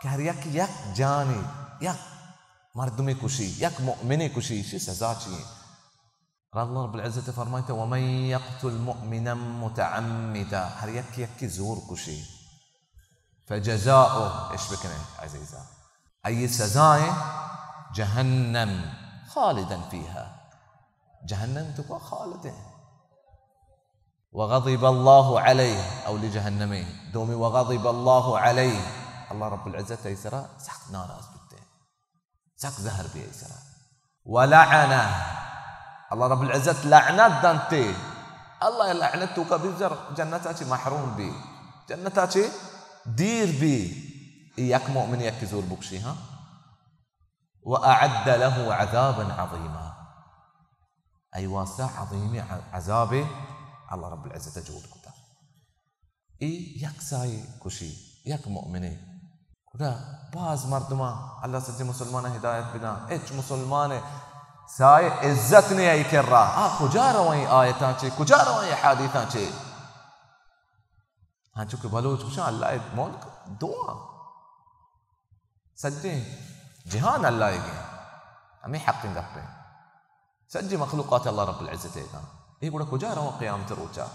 کہ ہر یک، یک جانے، یک مردمے کشی، یک مؤمنے کشی، ایشی سزا چی ایں؟ اللہ رب العزت فرمائیت: ومن يقتل مؤمنا متعمدا، ہر یک یکی زور کشی، فجزاؤه، اش بکنے عزیزا، ای سزا ایں جہنم، خالدا فيها، جہنم توکا خالد ایں۔ وغضب الله عليه، اولی جہنمے، دومی وغضب الله عليه، اللہ رب العزت ای سرا سخت ناراض بیتے، سخت زہر بی ای سرا۔ ولعنه، اللہ رب العزت لعنت دنتے، اللہ لعنت توکا بی، زر جنتا چی محروم بی، جنتا چی دیر بی، ای یک مؤمن یکی زور بکشی، ہاں۔ وأعد له عذابا عظيما، ای واسطہ عظیمیں عذابے اللہ رب العزت جوڑ کتا۔ ای یک سائے کشی، یک مؤمنے۔ گڑا باز مردماں، اللہ سجیں مسلماناں ہدایت بداں، ہچ مسلمان سائے عزت نے ای کرا۔ آ کجا رویں آیتاں چے، کجا رویں حدیثاں چے؟ ہاں، چونکہ بلوچ گوشاں اللہ ملک دعا، سجیں جہان اللہ گیں، ہمیں حقیں گپیں۔ سجی مخلوقات اللہ رب العزت ء داں۔ اے گڑا کجا رواں قیامت روچا؟